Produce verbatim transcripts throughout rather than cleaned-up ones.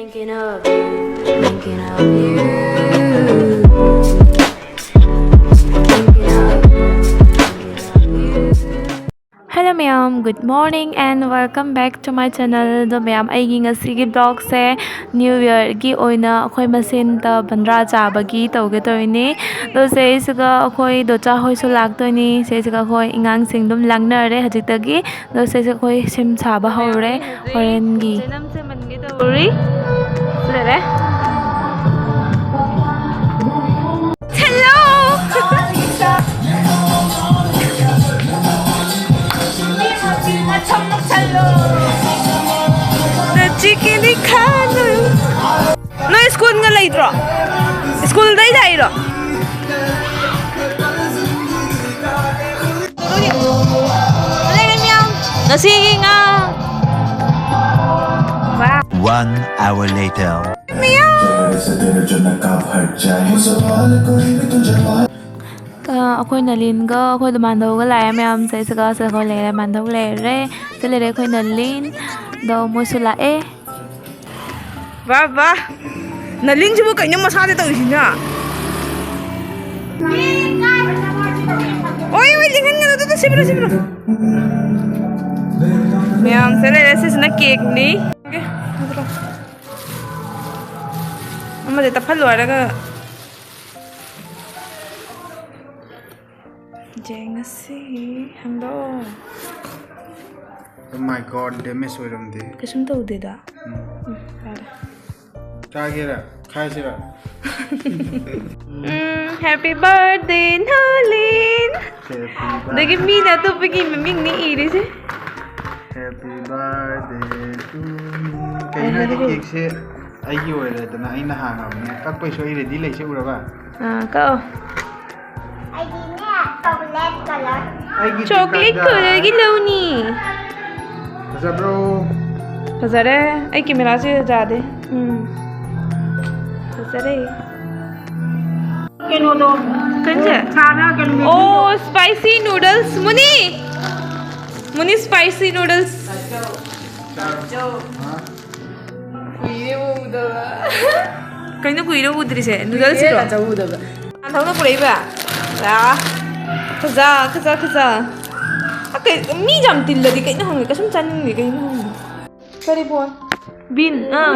Thinking of you, thinking of you, thinking of you, thinking of you. Hello ꯃꯌꯥꯝ, good morning and welcome back to my channel. ꯑꯗꯣ ꯃꯌꯥꯝ, ꯑꯩꯒꯤ ꯉꯁꯤꯒꯤ vlogꯁꯦ New Yearꯒꯤ ꯑꯣꯏꯅ ꯑꯩꯈꯣꯏ ꯃꯁꯦꯟꯗ ꯕꯟꯗ꯭ꯔꯥ ꯆꯥꯕꯒꯤ ꯇꯧꯒꯦ ꯇꯧꯔꯤꯅꯦ꯫ ꯑꯗꯣ ꯁꯤꯗꯩꯁꯤꯒ ꯑꯩꯈꯣꯏ ꯗꯣꯆꯥ ꯍꯣꯏꯁꯨ ꯂꯥꯛꯇꯣꯏꯅꯤ꯫ ꯁꯤꯗꯩꯁꯤꯒ ꯑꯩꯈꯣꯏ ꯑꯉꯥꯡꯁꯤꯡ ꯑꯗꯨꯝ ꯂꯥꯡꯅꯔꯦ ꯍꯧꯖꯤꯛꯇꯒꯤ꯫ ꯑꯗꯣ ꯁꯤꯁꯦ ꯑꯩꯈꯣꯏ ꯁꯦꯝ ꯁꯥꯕ ꯍꯧꯔꯦ ꯍꯣꯔꯦꯟꯒꯤ꯫ ꯆꯦꯅꯝ ꯁꯦꯝꯍꯟꯒꯦ ꯇꯧꯔꯤ꯫ ꯁꯤ ꯂꯩꯔꯦ꯫ Hello! The chicken is coming. ꯅꯣꯏ ꯁ꯭ꯀꯨꯜꯒ ꯂꯩꯇ꯭ꯔꯣ? ꯁ꯭ꯀꯨꯜꯗꯩ ꯂꯥꯛꯏꯔꯣ? ꯉꯁꯤꯒꯤ ꯉꯥ꯫ One hour later. ꯑꯩꯈꯣꯏ ꯅꯂꯤꯟꯒ ꯑꯩꯈꯣꯏꯗ ꯃꯥꯟꯙꯧꯒ ꯂꯥꯛꯑꯦ ꯃꯌꯥꯝ꯫ ꯁꯤꯗꯩꯁꯤꯒ ꯁꯤꯗ ꯑꯩꯈꯣꯏ ꯂꯩꯔꯦ, ꯃꯥꯟꯙꯧ ꯂꯩꯔꯦ꯫ ꯁꯤ ꯂꯩꯔꯦ ꯑꯩꯈꯣꯏ ꯅꯂꯤꯟ꯫ ꯑꯗꯣ ꯃꯣꯏꯁꯨ ꯂꯥꯛꯑꯦ꯫ ꯕꯥ ꯕꯥ꯫ ꯅꯂꯤꯟꯁꯤꯕꯨ ꯀꯩꯅꯣ ꯃꯁꯥꯗ ꯇꯧꯔꯤꯁꯤꯅ? ꯑꯣꯏ, ꯑꯣꯏ, ꯂꯤꯡꯍꯟꯒꯅꯨ, ꯑꯗꯨꯗ ꯁꯤꯕ꯭ꯔꯣ, ꯁꯤꯕ꯭ꯔꯣ꯫ ꯃꯌꯥꯝꯁꯦ ꯂꯩꯔꯦ, ꯁꯤꯁꯤꯅ cakeꯅꯤ꯫ ꯑꯃꯁꯦ ꯇꯞꯍꯜꯂꯨ ꯍꯥꯏꯔꯒ꯫ ꯌꯦꯡꯉꯁꯤ꯫ Hello. Oh my God, damage ꯑꯣꯏꯔꯝꯗꯦ꯫ ꯀꯩꯁꯨꯝ ꯇꯧꯗꯦꯗ꯫ ꯎꯝ꯫ ꯎꯝ, ꯐꯔꯦ꯫ ꯆꯥꯒꯦꯔꯥ? ꯈꯥꯏꯁꯤꯔꯥ? ꯎꯝ, happy birthday, ꯅꯂꯤꯟ꯫ Happy ꯑꯗꯒꯤ birthday꯫ ꯃꯤꯅ ꯑꯇꯣꯞꯄꯒꯤ ꯃꯃꯤꯡꯅꯤ ꯏꯔꯤꯁꯦ꯫ Happy birthday to you꯫ ꯀꯩꯅꯣ ꯍꯥꯏꯗꯤ ꯑꯩ cakeꯁꯦ ꯑꯩꯒꯤ ꯑꯣꯏꯔꯦꯗꯅ ꯑꯩꯅ ꯍꯥꯡꯉꯕꯅꯦ꯫ ꯀꯛꯄꯩꯁꯨ ꯑꯩ ready ꯂꯩꯁꯦ ꯎꯔꯕ? ꯑꯥ, ꯀꯛꯑꯣ꯫ ꯑꯩꯗꯤꯅꯦ, chocolate colour꯫ ꯑꯩꯒꯤ chocolate colourꯒꯤ ꯂꯧꯅꯤ꯫ ꯐꯖꯕ꯭ꯔꯣ? ꯐꯖꯔꯦ꯫ ꯑꯩ cameraꯁꯦ ꯌꯥꯗꯦ꯫ ꯎꯝ꯫ ꯐꯖꯔꯦ꯫ ꯀꯩꯅꯣꯗꯣ꯫ ꯀꯩꯅꯣꯁꯦ? ꯁꯥꯅ ꯀꯩꯅꯣ ꯑꯣ, spicy noodles꯫ ꯃꯨꯅꯤ! ꯃꯨꯅꯤ, spicy noodles꯫ ꯆꯥꯔꯣ꯫ ꯍꯥ? ꯀꯩꯅꯣ ꯀꯨꯏꯔꯦ ꯎꯗ꯭ꯔꯤꯁꯦ? ꯅꯨꯗꯜꯁꯤꯔꯣ? ꯀꯨꯏꯔꯦ ꯎꯗꯕ꯫ ꯃꯥꯟꯊꯧꯅ ꯄꯨꯔꯛꯏꯕ? ꯂꯥ꯫ ꯈꯨꯖꯥ, ꯈꯨꯖꯥ, ꯈꯨꯖꯥ꯫ ꯑ, ꯀꯩ, ꯃꯤ ꯌꯥꯝ ꯇꯤꯜꯂꯗꯤ ꯀꯩꯅꯣ ꯈꯪꯗꯦ, ꯀꯩꯁꯨꯝ ꯆꯥꯅꯤꯡꯗꯦ, ꯀꯩꯅꯣ ꯈꯪꯗꯦ꯫ ꯀꯔꯤ ꯄꯣꯠ? ꯕꯤꯟ, ꯑꯥ꯫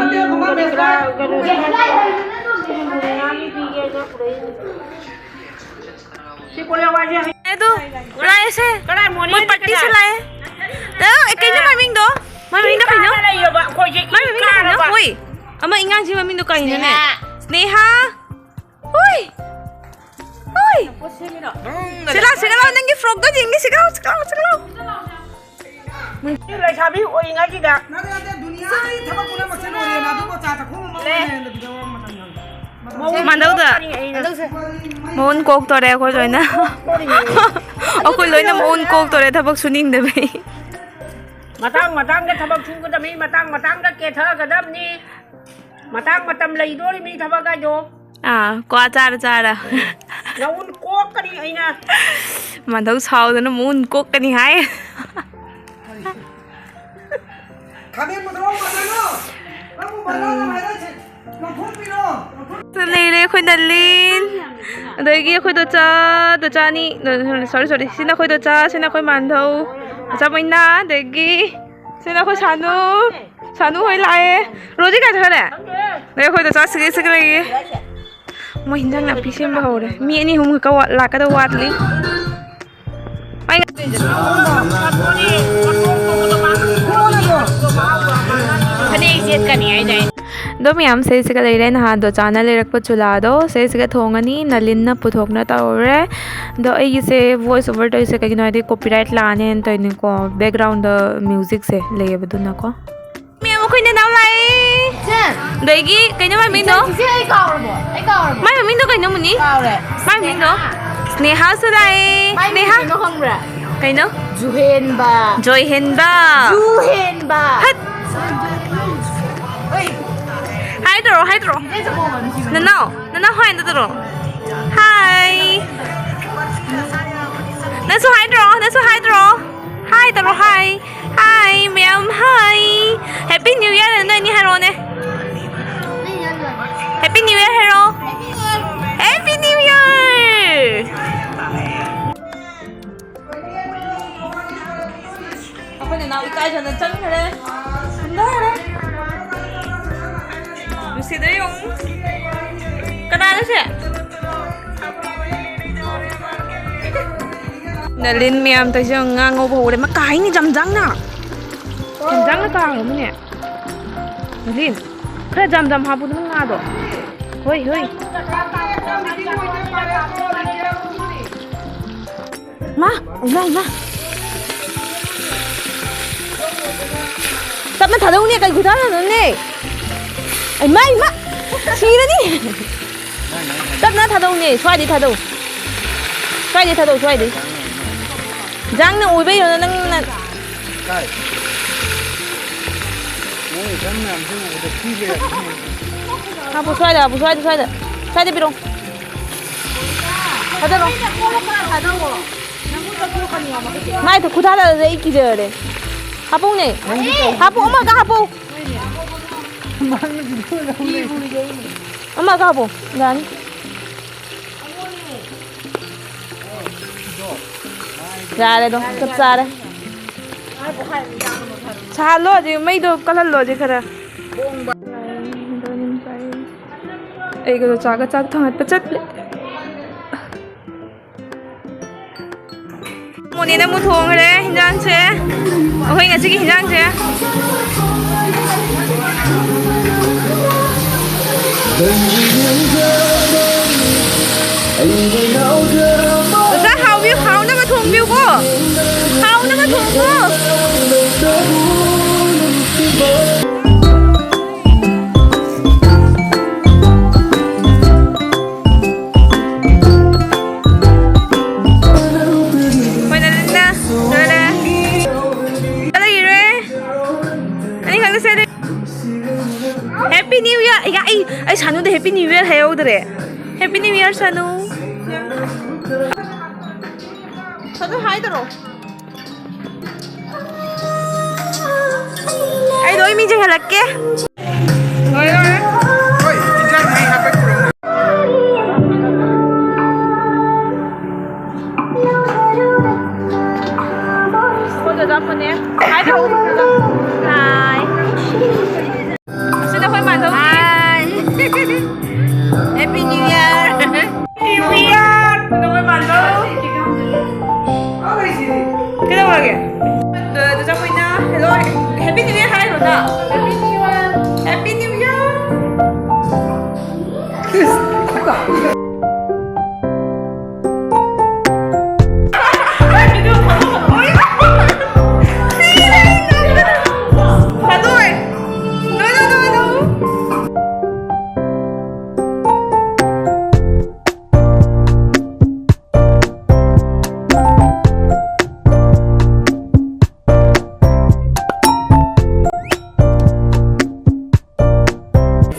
ꯑꯗꯨ, ꯂꯥꯛꯑꯦꯁꯦ꯫ ꯀꯗꯥꯏ ꯃꯣꯅꯤ ꯃꯣꯏ ꯄꯥꯔꯇꯤꯁꯦ ꯀꯗꯥꯏ? ꯂꯥꯛꯑꯦ꯫ ꯑ, ꯑꯦ, ꯀꯩꯅꯣ ꯃꯃꯤꯡꯗꯣ? ꯃꯃꯤꯡꯗꯣ ꯀꯩꯅꯣ? ꯀꯥꯗ ꯂꯩꯌꯣꯕ, ꯑꯩꯈꯣꯏꯁꯦ ꯃꯃꯤꯡꯗꯣ ꯀꯩꯅꯣ? ꯀꯥꯔꯕ? ꯍꯣꯏ꯫ ꯑꯃ ꯏꯉꯥꯡꯁꯤ ꯃꯃꯤꯡꯗꯣ ꯀꯩꯅꯣꯅꯦ? ꯁ꯭ꯅꯦꯍꯥ꯫ ꯁ꯭ꯅꯦꯍꯥ꯫ ꯍꯣꯏ꯫ ꯍꯣꯏ꯫ ꯁꯤꯂꯥ, ꯁꯤꯂꯥ, ꯅꯪꯒꯤ ꯐ꯭ꯔꯣꯛꯇꯣ ꯌꯦꯡꯒꯦ, ꯁꯤꯂꯥ, ꯁꯤꯂꯥ, ꯁꯤꯂꯥ꯫ ꯂꯩꯁꯥꯕꯤ ꯑꯣꯏꯔꯤꯉꯩꯁꯤꯗ꯫ ꯅꯠꯇꯦ, ꯅꯠꯇꯦ, ꯗꯨꯅꯤꯌꯥꯒꯤ ꯊꯕꯛ ꯄꯨꯝꯅꯃꯛꯁꯦ ꯂꯣꯏꯔꯦꯅ ꯑꯗꯨꯕꯨ ꯆꯥ ꯆꯥꯛꯈꯨꯝ ꯑꯃ ꯂꯦ꯫ ꯂꯩꯔꯦꯅ ꯃꯥꯟꯗꯧꯗ꯫ ꯃꯇꯝ ꯌꯧꯔꯦ꯫ ꯃꯧ ꯃꯥꯟꯗꯧꯗ꯫ ꯑꯣꯏꯔꯤꯉꯩ ꯑꯩꯅ꯫ ꯃꯧꯟ ꯀꯣꯛꯇꯣꯔꯦ ꯑꯩꯈꯣꯏ ꯂꯣꯏꯅ꯫ ꯑꯩꯈꯣꯏ ꯂꯣꯏꯅ ꯃꯧꯟ ꯀꯣꯛꯇꯣꯔꯦ ꯊꯕꯛ ꯁꯨꯅꯤꯡꯗꯕꯩ꯫ ꯃꯇꯥꯡ ꯃꯇꯥꯡꯗ ꯊꯕꯛ ꯁꯨꯒꯗꯕꯅꯤ, ꯃꯇꯥꯡ ꯃꯇꯥꯡꯗ ꯀꯦꯊꯒꯗꯕꯅꯤ꯫ ꯃꯇꯥꯡ ꯃꯇꯝ ꯂꯩꯗꯣꯔꯤꯕꯅꯤ ꯊꯕꯛ ꯍꯥꯏꯗꯣ꯫ ꯑꯥ, ꯀ꯭ꯋꯥ ꯆꯥꯔ ꯆꯥꯔ꯫ ꯅꯋꯨꯟ ꯀꯣꯛꯀꯅꯤ ꯑꯩꯅ꯫ ꯃꯥꯟꯗꯧ ꯁꯥꯎꯗꯅ ꯃꯎꯟ ꯀꯣꯛꯀꯅꯤ ꯍꯥꯏ꯫ ꯈꯥꯃꯦꯟ ꯃꯨꯟꯊꯣꯛꯑꯣ, ꯃꯨꯟꯊꯣꯛꯑꯣ꯫ ꯅꯪꯕꯨ ꯃꯖꯥ ꯌꯥꯝ ꯍꯥꯏꯔꯛꯏꯁꯦ꯫ ꯂꯧꯊꯣꯛꯄꯤꯔꯣ, ꯂꯧꯊꯣꯛ- ꯂꯩꯔꯦ ꯑꯩꯈꯣꯏ ꯅꯂꯤꯟ꯫ ꯑꯗꯒꯤ ꯑꯩꯈꯣꯏ ꯗꯣꯆꯥ, ꯗꯣꯆꯥꯅꯤ, sorry, sorry, ꯁꯤꯅ ꯑꯩꯈꯣꯏ ꯗꯣꯆꯥ, ꯁꯤꯅ ꯑꯩꯈꯣꯏ ꯃꯥꯟꯗꯧ, ꯗꯣꯆꯥ ꯃꯩꯅꯥ, ꯑꯗꯒꯤ ꯁꯤꯅ ꯑꯩꯈꯣꯏ ꯁꯥꯅꯨ꯫ ꯁꯥꯅꯨ ꯍꯣꯏ ꯂꯥꯛꯑꯦ꯫ ꯔꯣꯖꯤ ꯀꯥꯏ ꯆꯠꯈ꯭ꯔꯦ? ꯑꯗꯩ ꯑꯩꯈꯣꯏ ꯗꯣꯆꯥ ꯁꯤꯒꯤ ꯁꯤꯒꯤ ꯂꯩꯌꯦ꯫ ꯃꯣꯏ ꯍꯤꯟꯖꯥꯡ ꯅꯥꯄꯤ ꯁꯦꯝꯕ ꯍꯧꯔꯦ꯫ ꯃꯤ ꯑꯅꯤ ꯑꯍꯨꯝ ꯈꯛꯇ ꯋꯥꯠ-, ꯂꯥꯛꯀꯗꯕ ꯋꯥꯠꯂꯤ꯫ ꯑꯩ ꯐꯅꯦꯛ ꯁꯦꯠꯀꯅꯤ ꯍꯥꯏꯗꯥꯏꯅꯦ꯫ ꯑꯗꯣ ꯃꯌꯥꯝ ꯁꯤꯁꯤꯒ ꯂꯩꯔꯦ꯫ ꯅꯍꯥꯟ ꯗꯣꯆꯥꯅ ꯂꯩꯔꯛꯄ ꯆꯨꯂꯥꯗꯣ ꯁꯤꯁꯤꯒ ꯊꯣꯡꯉꯅꯤ꯫ ꯅꯂꯤꯟꯅ ꯄꯨꯊꯣꯛꯅ ꯇꯧꯔꯦ꯫ ꯑꯗꯣ ꯑꯩꯒꯤꯁꯦ voice over ꯇꯧꯔꯤꯁꯦ ꯀꯩꯒꯤꯅꯣ ꯍꯥꯏꯗꯤ copyright ꯂꯥꯛꯑꯅꯦꯅ ꯇꯧꯔꯤꯅꯤꯀꯣ꯫ Background ꯗ musicꯁꯦ ꯂꯩꯌꯦꯕ ꯑꯗꯨꯅꯀꯣ꯫ ꯃꯌꯥꯝ ꯑꯩꯈꯣꯏ ꯅꯅꯥꯎ ꯂꯥꯛꯑꯦ꯫ ꯏꯆꯦ! ꯑꯗꯒꯤ ꯀꯩꯅꯣ ꯃꯥꯏ ꯃꯃꯤꯡꯗꯣ? ꯏꯆꯦ, ꯏꯆꯦ, ꯑꯩ ꯀꯥꯎꯔꯕꯣ? ꯑꯩ ꯀꯥꯎꯔꯕꯣ? ꯃꯥꯏ ꯃꯃꯤꯡꯗꯣ ꯀꯩꯅꯣ, ꯃꯨꯅꯤ? ꯀꯥꯎꯔꯦ꯫ ꯃꯥꯏ ꯃꯃꯤꯡꯗꯣ? ꯁ꯭ꯅꯦꯍꯥ꯫ ꯁ꯭ꯅꯦꯍꯥꯁꯨ ꯂꯥꯛꯑꯦ꯫ ꯃꯥꯏ ꯃꯤꯡ ꯁ꯭ꯅꯦꯍꯥ꯫ ꯀꯩꯅꯣ ꯈꯪꯕ꯭ꯔꯥ? ꯀꯩꯅꯣ? ꯖꯨꯍꯦꯟꯕ꯫ ꯖꯣꯏꯍꯦꯟꯕ꯫ ꯖꯨꯍꯦꯟꯕ꯫ ꯍꯠ꯫ ꯍꯣꯏ꯫ ꯍꯥꯏ ꯇꯧꯔꯣ, ꯍꯥꯏ ꯇꯧꯔꯣ꯫ ꯏꯆꯦ ꯆꯀꯣ ꯅꯨꯡꯁꯤꯕꯅꯦ꯫ ꯅꯅꯥꯎ, ꯅꯅꯥꯎ ꯍꯥꯏ ꯑꯝꯇ ꯇꯧꯔꯣ꯫ ꯍꯥꯏ꯫ ꯅꯪꯁꯨ ꯍꯥꯏꯗ꯭ꯔꯣ? ꯅꯪꯁꯨ ꯍꯥꯏꯗ꯭ꯔꯣ? ꯍꯥꯏ ꯇꯧꯔꯣ, ꯍꯥꯏ꯫ ꯍꯥꯏ, ꯃꯌꯥꯝ ꯍꯥꯏ꯫ Happy New Year ꯅꯣꯏ ꯑꯅꯤ ꯍꯥꯏꯔꯛꯑꯣꯅꯦ꯫ ꯅꯅꯥꯎ ꯏꯀꯥꯏꯗꯅ ꯆꯪꯈ꯭ꯔꯦ꯫ ꯍꯟꯊꯔꯦ꯫ ꯅꯨꯡꯁꯤꯗ꯭ꯔꯥ ꯌꯦꯡꯉꯨ꯫ ꯀꯅꯥꯅꯣ ꯁꯦ? ꯅꯂꯤꯟ ꯃꯌꯥꯝ ꯇꯧꯔꯤꯁꯦ ꯌꯦꯡꯉꯨ, ꯉꯥ ꯉꯧꯕ ꯍꯧꯔꯦ꯫ ꯃꯥ ꯀꯥꯏꯅꯤ ꯖꯝꯖꯥꯡꯅ꯫ ꯖꯝꯖꯥꯡꯅ ꯀꯥꯡꯉꯨꯕꯅꯦ꯫ ꯅꯂꯤꯟ꯫ ꯈꯔ ꯖꯝ ꯖꯝ ꯍꯥꯞꯄꯨ ꯅꯪ ꯉꯥꯗꯣ꯫ ꯍꯣꯏ, ꯍꯣꯏ꯫ ꯃꯥ, ꯏꯃꯥ, ꯏꯃꯥ꯫ ꯇꯞꯅ ꯊꯥꯗꯧꯅꯦ, ꯀꯩ ꯈꯨꯊꯥꯗꯅꯣꯅꯦ? ꯏꯃꯥ, ꯏꯃꯥ, ꯁꯤꯔꯅꯤ꯫ ꯇꯞꯅ ꯊꯥꯗꯧꯅꯦ, ꯁ꯭ꯋꯥꯏꯗꯩ ꯊꯥꯗꯧ꯫ ꯁ꯭ꯋꯥꯏꯗꯩ ꯊꯥꯗꯧ, ꯁ꯭ꯋꯥꯏꯗꯩ꯫ ꯖꯥꯡꯅ ꯑꯣꯏꯕꯩꯔꯣ ꯅꯪꯅ? ꯀꯥꯏ? ꯃꯣꯏ ꯖꯥꯡ ꯃꯌꯥꯝꯁꯦ ꯎꯕꯗ ꯈꯤꯔꯦ꯫ ꯍꯥꯞꯄꯨ, ꯁ꯭ꯋꯥꯏꯗ ꯍꯥꯞꯄꯨ, ꯁ꯭ꯋꯥꯏꯗ, ꯁ꯭ꯋꯥꯏꯗ꯫ ꯁ꯭ꯋꯥꯏꯗ ꯄꯤꯔꯛꯑꯣ꯫ ꯊꯥꯗꯔꯣ꯫ ꯃꯥꯏꯗꯣ ꯈꯨꯊꯥꯗꯗꯤ ꯑꯩ ꯀꯤꯖꯔꯦ꯫ ꯍꯥꯞꯄꯧꯅꯦ꯫ ꯍꯥꯞꯄꯨ, ꯑꯃꯒ ꯍꯥꯞꯄꯨ꯫ ꯑꯃꯒ ꯍꯥꯞꯄꯨ꯫ ꯌꯥꯅꯤ꯫ ꯌꯥꯔꯦ ꯑꯗꯨꯝ, ꯆꯞ ꯆꯥꯔꯦ꯫ ꯁꯥꯍꯜꯂꯣ ꯍꯧꯖꯤꯛ, ꯃꯩꯗꯣ ꯀꯜꯍꯜꯂꯣ ꯍꯧꯖꯤꯛ ꯈꯔ꯫ ꯑꯩꯒꯗꯣ ꯆꯥꯒ ꯆꯥꯛ ꯊꯥꯡꯒꯠꯄ ꯆꯠꯂꯦ꯫ ꯃꯣꯅꯤꯅ ꯑꯃꯨꯛ ꯊꯣꯡꯈ꯭ꯔꯦ ꯍꯤꯟꯖꯥꯡꯁꯦ꯫ ꯑꯩꯈꯣꯏ ꯉꯁꯤꯒꯤ ꯍꯤꯟꯖꯥꯡꯁꯦ꯫ ꯑꯣꯖꯥ, ꯍꯥꯎꯕꯤ-, ꯍꯥꯎꯅꯕ ꯊꯣꯡꯕꯤꯌꯨꯀꯣ꯫ ꯍꯥꯎꯅꯕ ꯊꯣꯡꯉꯣ꯫ ꯑꯩꯈꯣꯏꯅ ꯂꯤꯟꯅ ꯂꯣꯏꯔꯦ꯫ ꯂꯩꯔꯦ꯫ ꯑꯅꯤꯈꯛꯇ ꯁꯦꯠꯂꯦ꯫ Happy New Year! ꯑꯩ, ꯑꯩ, ꯑꯩ ꯁꯥꯅꯨꯗ Happy New Year ꯍꯥꯏꯍꯧꯗ꯭ꯔꯦ꯫ Happy New Year, ꯁꯥꯅꯨ꯫ ꯁꯥꯅꯨ, hi ꯇꯧꯔꯣ꯫ ꯑꯩ ꯂꯣꯏ ꯃꯤꯡꯁꯤꯡꯍꯜꯂꯛꯀꯦ꯫ ꯂꯣꯏꯔꯦ, ꯂꯣꯏꯔꯦ꯫ ꯍꯣꯏ, ꯏꯟꯖꯥꯡ ꯃꯍꯤ ꯍꯥꯞꯄ ꯄꯨꯔꯛꯑꯣ꯫ ꯆꯠꯄꯅꯦ꯫ ꯍꯥꯏ ꯇꯧ꯫ ꯍꯥꯏ꯫ ꯁꯤꯗ ꯑꯩꯈꯣꯏ ꯃꯥꯟꯗꯧ꯫ ꯍꯥꯏ꯫ Happy New Year꯫ New Year꯫ ꯁꯤꯗ ꯑꯩꯈꯣꯏ ꯃꯥꯟꯗꯧ꯫ ꯀꯩꯗꯧꯔꯒꯦ? ꯑꯗꯨ ꯆꯠꯄꯩꯅ hello, Happy New Year ꯍꯥꯏꯔꯣꯅ꯫ Happy New Year꯫ Happy New Year꯫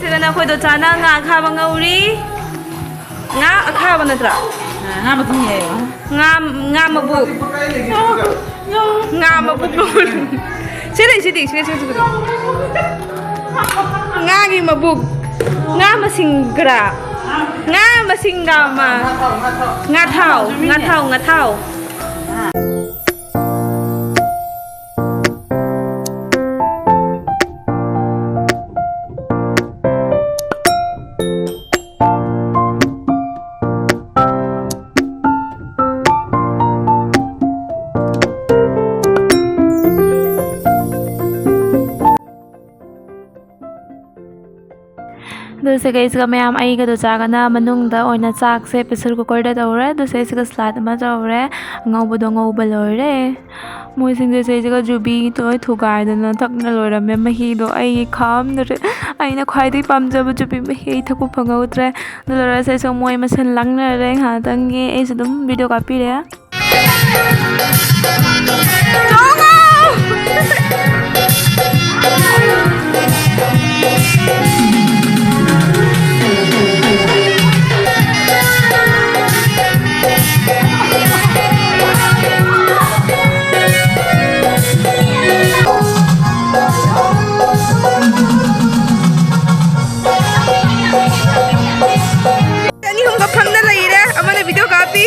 ꯁꯤꯗꯅ ꯑꯩꯈꯣꯏꯗꯣ ꯆꯥꯅ ꯉꯥ ꯑꯈꯥꯕ ꯉꯧꯔꯤ꯫ ꯉꯥ ꯑꯈꯥꯕ ꯅꯠꯇ꯭ꯔꯥ? ꯉꯥ ꯃꯊꯤ ꯍꯥꯏꯌꯣ꯫ ꯉꯥ, ꯉꯥ ꯃꯕꯨꯛ꯫ ꯉꯥ ꯃꯕꯨꯛ ꯉꯧꯔꯤ꯫ ꯁꯤ ꯂꯩ, ꯁꯤꯗꯤ, ꯁꯤ, ꯁꯤ, ꯁꯤ, ꯁꯤ꯫ ꯉꯥꯒꯤ ꯃꯕꯨꯛ꯫ ꯉꯥ ꯃꯁꯤꯡ ꯒ꯭ꯔꯥ꯫ ꯉꯥ ꯃꯁꯤꯡ ꯒ꯭ꯔꯥ ꯑꯃ꯫ ꯉꯥꯊꯥꯎ, ꯉꯥꯊꯥꯎ, ꯉꯥꯊꯥꯎ꯫ ꯑꯗꯨ ꯁꯦ ꯒꯩꯁꯀ ꯃꯌꯥꯝ ꯑꯩꯒꯗꯣ ꯆꯥꯒꯅ ꯃꯅꯨꯡꯗ ꯑꯣꯏꯅ ꯆꯥꯛꯁꯦ pressure cooker ꯗ ꯇꯧꯔꯦ꯫ ꯑꯗꯨ ꯁꯦ ꯁꯤꯒ salad ꯑꯃ ꯇꯧꯔꯦ꯫ ꯑꯉꯧꯕꯗꯣ ꯉꯧꯕ ꯂꯣꯏꯔꯦ꯫ ꯃꯣꯏꯁꯤꯡꯁꯦ ꯁꯤꯁꯤꯒ ꯖꯨꯕꯤꯗꯣ ꯂꯣꯏ ꯊꯨꯒꯥꯏꯗꯅ ꯊꯛꯅ ꯂꯣꯏꯔꯝꯃꯦ꯫ ꯃꯍꯤꯗꯣ ꯑꯩ ꯈꯥꯝꯗ꯭ꯔꯦ꯫ ꯑꯩꯅ ꯈ꯭ꯋꯥꯏꯗꯒꯤ ꯄꯥꯝꯖꯕ ꯖꯨꯕꯤ ꯃꯍꯤ ꯑꯩ ꯊꯛꯄ ꯐꯪꯍꯧꯗ꯭ꯔꯦ꯫ ꯑꯗꯨ ꯂꯣꯏꯔꯒ ꯁꯤꯁꯨ ꯃꯣꯏ ꯃꯁꯦꯟ ꯂꯥꯡꯅꯔꯦ ꯉꯥꯏꯍꯥꯛꯇꯪꯒꯤ꯫ ꯑꯩꯁꯨ ꯑꯗꯨꯝ video ꯀꯥꯞꯄꯤꯔꯦ꯫ ꯑꯅꯤ ꯑꯍꯨꯝꯒ ꯐꯝꯅ ꯂꯩꯔꯦ, ꯑꯃꯅ video ꯀꯥꯞꯄꯤ꯫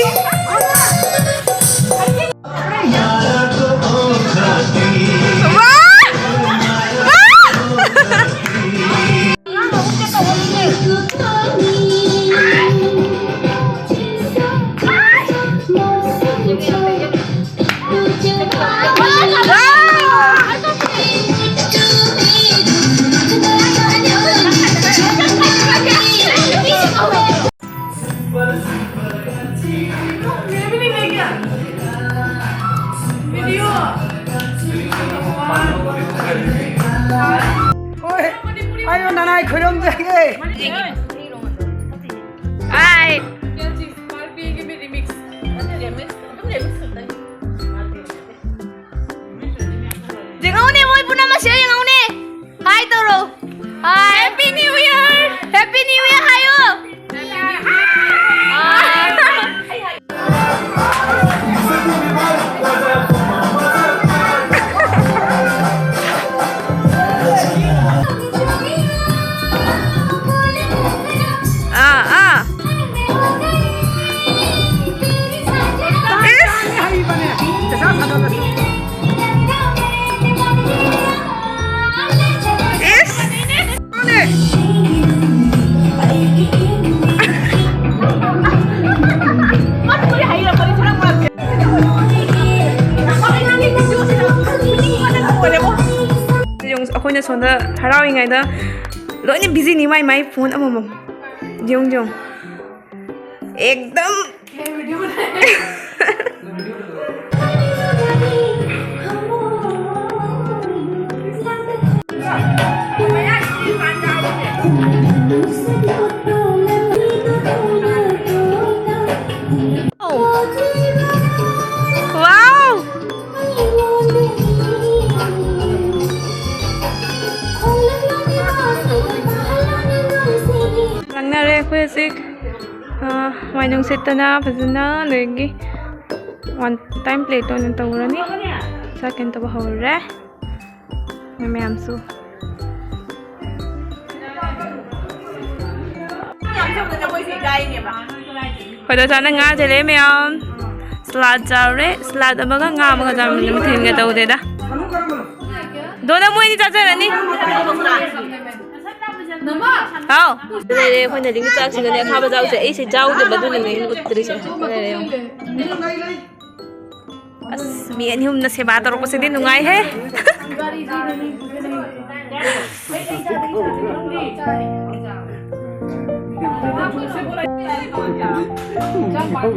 ꯅꯅꯥꯏ ꯈꯨꯔꯨꯝꯖꯒꯦ꯫ Hi. ꯌꯦꯡꯍꯧꯅꯦ, ꯃꯣꯏ ꯄꯨꯝꯅꯃꯛꯁꯦ ꯌꯦꯡꯍꯧꯅꯦ꯫ Hi ꯇꯧꯔꯣ꯫ Hi. Happy New Year. Happy New Year ꯍꯥꯏꯌꯣ꯫ ꯑꯥ, ꯑꯥ. ꯏꯁ! ꯑꯩꯈꯣꯏꯅ ꯁꯣꯝꯗ ꯍꯔꯥꯎꯔꯤꯉꯩꯗ ꯂꯣꯏꯅ ꯕꯤꯖꯤꯅꯤ, ꯃꯥꯏ ꯃꯥꯏ ꯐꯣꯟ ꯑꯃꯃꯝ꯫ ꯌꯦꯡꯉꯨ, ꯌꯦꯡꯉꯨ꯫ ꯑꯦꯛꯗꯝ꯫ Wow! ꯂꯥꯡꯅꯔꯦ ꯑꯩꯈꯣꯏ ꯍꯧꯖꯤꯛ꯫ ꯑꯥ, ꯃꯥꯏ ꯅꯨꯡꯁꯤꯠꯇꯅ ꯐꯖꯅ ꯂꯣꯏꯒꯤ꯫ One time plate ꯑꯣꯏꯅ ꯇꯧꯔꯅꯤ꯫ ꯆꯥꯛ ꯀꯩꯅꯣ ꯇꯧꯕ ꯍꯧꯔꯦ꯫ ꯃꯣꯏ ꯃꯌꯥꯝꯁꯨ꯫ ꯈꯣꯏꯗ ꯆꯥꯅ ꯉꯥ ꯊꯦꯂꯦ ꯃꯌꯥꯝ꯫ ꯁꯂꯥꯗ ꯆꯥꯎꯔꯦ꯫ ꯁꯂꯥꯗ ꯑꯃꯒ ꯉꯥ ꯑꯃꯒ ꯆꯥꯃꯤꯟꯅ ꯃꯊꯦꯜꯒ ꯇꯧꯗꯦꯗ꯫ ꯗꯣꯅ ꯃꯣꯏꯗꯤ ꯆꯥꯖꯔꯅꯤ꯫ ꯍꯥꯎ꯫ ꯂꯩꯔꯦ ꯑꯩꯈꯣꯏꯅ ꯂꯤꯡ ꯆꯥꯛꯁꯤꯒꯅꯦ ꯑꯈꯥꯕ ꯆꯥꯎꯁꯦ꯫ ꯑꯩꯁꯦ ꯆꯥꯎꯗꯕ ꯑꯗꯨꯅꯅꯦ ꯑꯩꯅ ꯎꯠꯇ꯭ꯔꯤꯁꯦ꯫ ꯂꯩꯔꯦ ꯌꯦꯡꯉꯣ꯫ ꯑꯁ, ꯃꯤ ꯑꯅꯤ ꯑꯍꯨꯝꯅ ꯁꯦꯕꯥ ꯇꯧꯔꯛꯄꯁꯤꯗꯤ ꯅꯨꯡꯉꯥꯏꯍꯦ꯫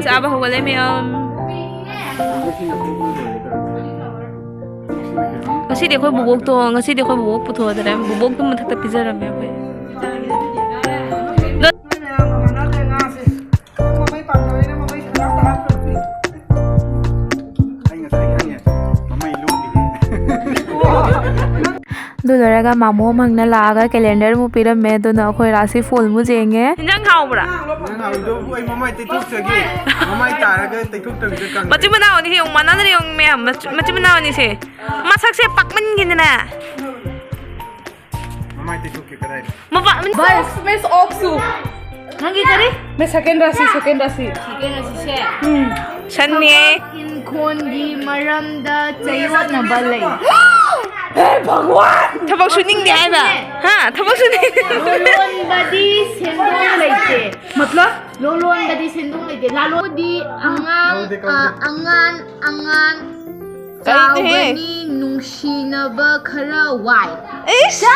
ꯆꯥꯕ ꯍꯧꯒꯠꯂꯦ ꯃꯌꯥꯝ꯫ ꯉꯁꯤꯗꯤ ꯑꯩꯈꯣꯏ ꯕꯨꯕꯣꯛꯇꯣ, ꯉꯁꯤꯗꯤ ꯑꯩꯈꯣꯏ ꯕꯨꯕꯣꯛ ꯄꯨꯊꯣꯛꯑꯗ꯭ꯔꯦ꯫ ꯕꯨꯕꯣꯛꯇꯨ ꯃꯊꯛꯇ ꯄꯤꯖꯔꯝꯃꯦ ꯑꯩꯈꯣꯏ꯫ ꯑꯗꯨ ꯂꯣꯏꯔꯒ ꯃꯥꯃꯣ ꯑꯃ ꯍꯪꯅ ꯂꯥꯛꯑꯒ calendar ꯑꯃꯨꯛ ꯄꯤꯔꯝꯃꯦ꯫ ꯑꯗꯨꯅ ꯑꯩꯈꯣꯏ ꯔꯥꯁꯤ ꯐꯣꯜ ꯑꯃꯨꯛ ꯌꯦꯡꯉꯦ꯫ ꯏꯟꯖꯥꯡ ꯍꯥꯎꯕ꯭ꯔꯥ? ꯅꯪ ꯍꯥꯎꯗꯕꯨ ꯑꯩ ꯃꯃꯥꯏ ꯇꯩꯊꯣꯛꯆꯒꯦ꯫ ꯃꯃꯥꯏ ꯇꯥꯔꯒ ꯇꯩꯊꯣꯛꯇꯕꯤꯗ ꯀꯪꯉꯦ꯫ ꯃꯆꯤꯟ ꯃꯅꯥꯎ ꯑꯅꯤꯁꯦ ꯌꯦꯡꯉꯨ, ꯃꯥꯟꯅꯗ꯭ꯔꯦ ꯌꯦꯡꯉꯨ ꯃꯌꯥꯝ꯫ ꯃꯆꯤꯟ ꯃꯅꯥꯎ ꯑꯅꯤꯁꯦ꯫ ꯃꯁꯛꯁꯦ ꯄꯥꯛꯃꯟꯒꯤꯗꯅ꯫ ꯃꯃꯥꯏ ꯇꯩꯊꯣꯛꯀꯦ ꯀꯗꯥꯏꯗ? ꯃꯄꯥ-, ꯚꯥꯏ, ꯃꯤꯁ ꯑꯣꯛꯁꯨ꯫ ꯅꯪꯒꯤ ꯀꯔꯤ? ꯃꯤꯁ second ꯔꯥꯁꯤ, second ꯔꯥꯁꯤ꯫ Second ꯔꯥꯁꯤꯁꯦ? ꯎꯝ꯫ ꯁꯟꯅꯦ꯫ ꯊꯕꯛ ꯏꯟꯈꯣꯟꯒꯤ ꯃꯔꯝꯗ ꯆꯌꯣꯠꯅꯕ ꯂꯩ꯫ ꯍꯦ ꯚꯒꯋꯥꯟ! ꯊꯕꯛ ꯁꯨꯅꯤꯡꯗꯦ ꯍꯥꯏꯕ? ꯍꯥ? ꯊꯕꯛ ꯁꯨꯅꯤꯡꯗꯦ꯫ ꯂꯣꯂꯣꯟꯕꯗꯤ ꯁꯦꯟꯗꯣꯡ ꯂꯩꯇꯦ꯫ ꯃꯠꯂꯕ? ꯂꯣꯂꯣꯟꯕꯗꯤ ꯁꯦꯟꯗꯣꯡ ꯂꯩꯇꯦ꯫ ꯂꯥꯂꯣꯟꯗꯤ ꯑꯉꯥꯡ, ꯂꯧꯗꯦ, ꯀꯧꯗꯦ꯫ ꯑ, ꯑꯉꯥꯟ, ꯑꯉꯥꯟ ꯀꯩꯅꯣꯍꯦ? ꯆꯥꯎꯒꯅꯤ ꯅꯨꯡꯁꯤꯅꯕ ꯈꯔ ꯋꯥꯏ꯫ ꯏꯁ!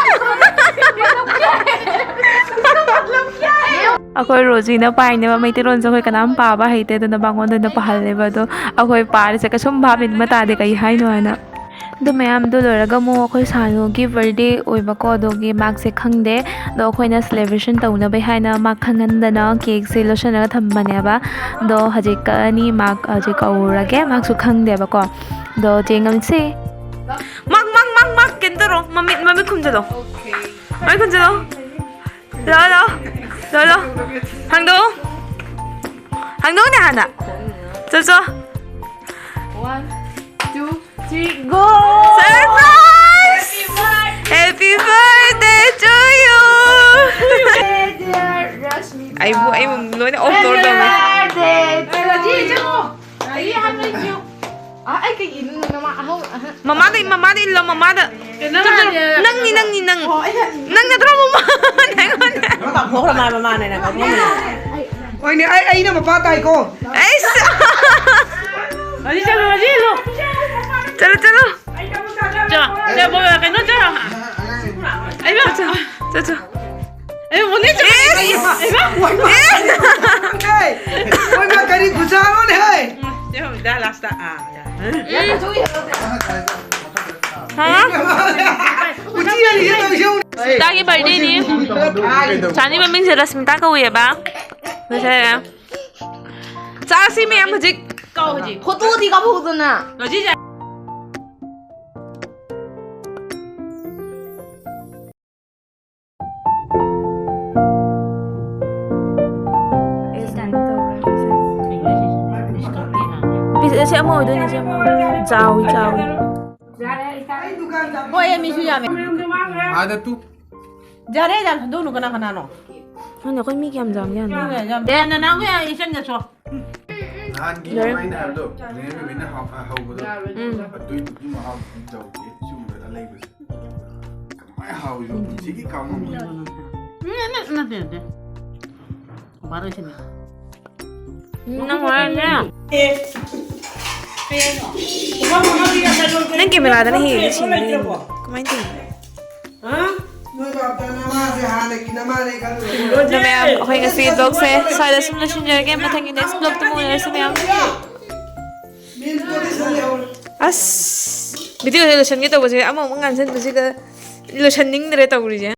ꯑꯩꯈꯣꯏ ꯔꯣꯖꯤꯅ ꯄꯥꯏꯅꯦꯕ, ꯃꯩꯇꯩꯂꯣꯟꯁꯦ ꯑꯩꯈꯣꯏ ꯀꯅꯥꯝ ꯄꯥꯕ ꯍꯩꯇꯦ, ꯑꯗꯨꯅ ꯃꯉꯣꯟꯗ ꯑꯣꯏꯅ ꯄꯥꯍꯜꯂꯦꯕ꯫ ꯑꯗꯣ ꯑꯩꯈꯣꯏ ꯄꯥꯔꯤꯁꯦ ꯀꯩꯁꯨꯝ ꯚꯥꯞ ꯑꯃ ꯇꯥꯗꯦ ꯀꯩ ꯍꯥꯏꯅꯣ ꯍꯥꯏꯅ꯫ ꯑꯗꯨ ꯃꯌꯥꯝꯗꯣ ꯂꯣꯏꯔꯒ ꯑꯃꯨꯛ ꯑꯩꯈꯣꯏ ꯁꯥꯅꯨꯒꯤ birthday ꯑꯣꯏꯕꯀꯣ, ꯑꯗꯨꯒꯤ ꯃꯥꯛꯁꯦ ꯈꯪꯗꯦ꯫ ꯑꯗꯣ ꯑꯩꯈꯣꯏꯅ celebration ꯇꯧꯅꯕꯩ ꯍꯥꯏꯅ ꯃꯥꯛ ꯈꯪꯍꯟꯗꯅ cakeꯁꯦ ꯂꯣꯠꯁꯤꯟꯅꯒ ꯊꯝꯕꯅꯦꯕ꯫ ꯑꯗꯣ ꯍꯧꯖꯤꯛ ꯀꯛꯑꯅꯤ, ꯃꯥꯛ ꯍꯧꯖꯤꯛ ꯀꯛꯎꯔꯒꯦ, ꯃꯥꯛꯁꯨ ꯈꯪꯗꯦꯕꯀꯣ꯫ ꯑꯗꯣ ꯆꯦ ꯉꯝꯁꯤ꯫ ꯃꯥꯛ, ꯃꯥꯛ, ꯃꯥꯛ, ꯃꯥꯛ ꯀꯩꯅꯣ ꯇꯧꯔꯣ, ꯃꯃꯤꯠ, ꯃꯃꯤꯠ ꯈꯨꯝꯖꯤꯜꯂꯣ꯫ ꯃꯃꯤꯠ ꯈꯨꯝꯖꯤꯜꯂꯣ꯫ ꯂꯥꯛꯑꯣ, ꯂꯥꯛꯑꯣ꯫ ꯂꯥꯛꯑꯣ, ꯂꯥꯛꯑꯣ꯫ ꯍꯥꯡꯗꯣꯛꯑꯣ꯫ ꯍꯥꯡꯗꯣꯛꯑꯣꯅꯦ ꯍꯥꯟꯅ꯫ ꯆꯣ, ꯆꯣ꯫ One, two, three, go! Surprise! Happy birthday to you! ꯑꯩꯕꯨ, ꯑꯩꯕꯨ ꯂꯣꯏꯅ off ꯇꯧꯔ ꯇꯧꯔꯦ꯫ Happy birthday to you! ꯑꯩ ꯍꯥꯟꯅ ꯏꯌꯨ꯫ ꯑ, ꯑꯩ ꯀꯩ ꯏꯅꯣ? ꯃꯃꯥ ꯑꯍꯧ-, ꯑꯍ꯫ ꯃꯃꯥꯗ, ꯃꯃꯥꯗ ꯏꯜꯂꯣ, ꯃꯃꯥꯗ꯫ ꯀꯩꯅꯣ ꯆꯠꯂꯣ, ꯍꯥꯟꯅ ꯅꯪꯅꯤ, ꯅꯪꯅꯤ, ꯅꯪ꯫ ꯑꯣ, ꯑꯩ ꯍꯥꯟꯅ ꯅꯪ ꯅꯠꯇ꯭ꯔꯣ ꯃꯃꯥ? ꯑꯩꯉꯣꯟꯗ꯫ ꯃꯥ ꯇꯥꯃꯣꯈ꯭ꯔ ꯃꯥ ꯃꯃꯥꯅꯦ ꯅꯪ ꯀꯧꯊꯣꯛꯑꯝꯃꯤꯅꯦ꯫ ꯍꯣꯏꯅꯦ, ꯑꯩ, ꯑꯩꯅ ꯃꯄꯥ ꯇꯥꯏꯀꯣ꯫ ꯑꯩꯁ꯫ ꯍꯧꯖꯤꯛ ꯆꯠꯂꯣ, ꯍꯧꯖꯤꯛ ꯏꯜꯂꯣ꯫ ꯆꯠꯂꯣ, ꯆꯠꯂꯣ꯫ ꯆꯣ, ꯆꯣ, ꯕꯣ-, ꯀꯩꯅꯣ ꯆꯣ꯫ ꯑꯩꯃ꯫ ꯆꯠ, ꯆꯠ, ꯆꯠ, ꯆꯠ꯫ ꯑꯩ ꯃꯣꯅꯤ ꯆꯠ-, ꯏꯁ! ꯑꯩꯃ꯫ ꯏꯁ! ꯍꯦ! ꯃꯣꯏ ꯃꯥ ꯀꯔꯤ ꯈꯨꯆꯥꯅꯣꯅꯦ, ꯍꯦ? ꯆꯦ ꯍꯧꯗ ꯂꯥꯁꯇ꯫ ꯑꯥ, ꯌꯥ꯫ ꯎꯝ꯫ ꯍꯥ? ꯁꯤꯇꯥꯒꯤ ꯕꯥꯔꯗꯦꯅꯤ꯫ ꯆꯥꯅꯤ ꯃꯃꯤꯡꯁꯦ ꯔꯁꯃꯤꯇꯥ ꯀꯧꯏꯑꯕ꯫ ꯂꯣꯏꯁꯜꯂꯦ꯫ ꯆꯥꯁꯤ ꯃꯌꯥꯝ ꯍꯧꯖꯤꯛ꯫ ꯀꯧ ꯍꯧꯖꯤꯛ꯫ ꯐꯣꯇꯣꯗꯤ ꯀꯥꯞꯍꯧꯗꯅ꯫ ꯔꯣꯖꯤ ꯆꯥ-, ꯁꯤ ꯑꯃ ꯑꯣꯏꯗꯣꯏꯅꯦ, ꯁꯤ ꯑꯃ ꯑꯣꯏꯗꯣꯏꯅꯦ꯫ ꯆꯥꯎꯏ, ꯆꯥꯎꯏ꯫ ꯍꯣꯏ, ꯃꯤꯁꯨ ꯌꯥꯝꯃꯦ꯫ ꯑꯥꯗ ꯇꯨ꯫ ꯌꯥꯔꯦ, ꯌꯥꯝ ꯁꯟꯗꯣꯛꯅꯨ, ꯀꯅꯥ ꯀꯅꯥꯅꯣ? ꯈꯪꯗꯦ, ꯑꯩꯈꯣꯏ ꯃꯤ ꯀꯌꯥꯝ ꯌꯥꯝꯒꯦ ꯌꯦꯡꯉꯣ꯫ ꯑꯦ, ꯅꯅꯥꯎꯒꯤ ꯏꯆꯟꯒꯁꯨ꯫ ꯅꯍꯥꯟꯒꯤ ꯌꯥꯔꯦ꯫ ꯑꯩꯅ ꯍꯥꯏꯕꯗꯣ, ꯅꯦꯅꯦ ꯕꯦꯕꯤꯅ ꯍꯥꯎ-, ꯍꯧꯕꯗꯣ, ꯎꯝ꯫ ꯑꯗꯨꯏꯗꯨꯒꯤ ꯃꯍꯥꯎꯗꯨꯗꯤ ꯇꯧꯗꯦ, ꯁꯤꯒꯨꯝꯕꯗ ꯂꯩꯕꯁꯦ꯫ ꯀꯃꯥꯏꯅ ꯍꯥꯎꯔꯤꯅꯣ? ꯄꯨꯟꯁꯤꯒꯤ ꯀꯥꯎ ꯉꯝꯃꯣꯏ꯫ ꯎꯝ, ꯅꯠꯇꯦ, ꯅꯠꯇꯦ, ꯅꯠꯇꯦ꯫ ꯕꯥꯔꯣꯏ ꯁꯤꯅꯦ꯫ ꯎꯝ, ꯅꯪ ꯍꯣꯔꯦꯟꯅꯦ꯫ ꯅꯪ ꯀꯦꯃꯦꯔꯥꯗꯅ ꯍꯦꯛ ꯍꯦꯛ ꯁꯤꯟꯕ ꯌꯦꯡꯉꯣ꯫ ꯀꯃꯥꯏꯅ ꯇꯧꯔꯤꯅꯣ? ꯅꯣꯏ ꯕꯥꯞꯇ ꯅꯃꯥꯁꯦ ꯍꯥꯟꯅꯒꯤ ꯅꯃꯥꯅꯦ ꯈꯜꯂꯨꯔꯦ꯫ ꯑꯗꯣ ꯃꯌꯥꯝ, ꯑꯩꯈꯣꯏ ꯉꯁꯤ vlogꯁꯦ ꯁ꯭ꯋꯥꯏꯗ ꯁꯨꯝ ꯂꯣꯏꯁꯤꯟꯖꯔꯒꯦ꯫ ꯃꯊꯪꯒꯤ next vlogꯇ ꯑꯃꯨꯛ ꯎꯅꯔꯁꯤ ꯃꯌꯥꯝ꯫ ꯃꯦꯟ ꯄꯣꯠꯇꯤ ꯁꯟ ꯂꯩꯍꯧꯔꯦ꯫ ꯑꯁ, videoꯁꯦ ꯂꯣꯏꯁꯤꯟꯒꯦ ꯇꯧꯕꯁꯦ ꯑꯃꯃꯨꯛ ꯉꯥꯟꯁꯤꯟꯕꯁꯤꯗ ꯂꯣꯏꯁꯤꯟꯅꯤꯡꯗ꯭ꯔꯦ ꯇꯧꯔꯤꯁꯦ꯫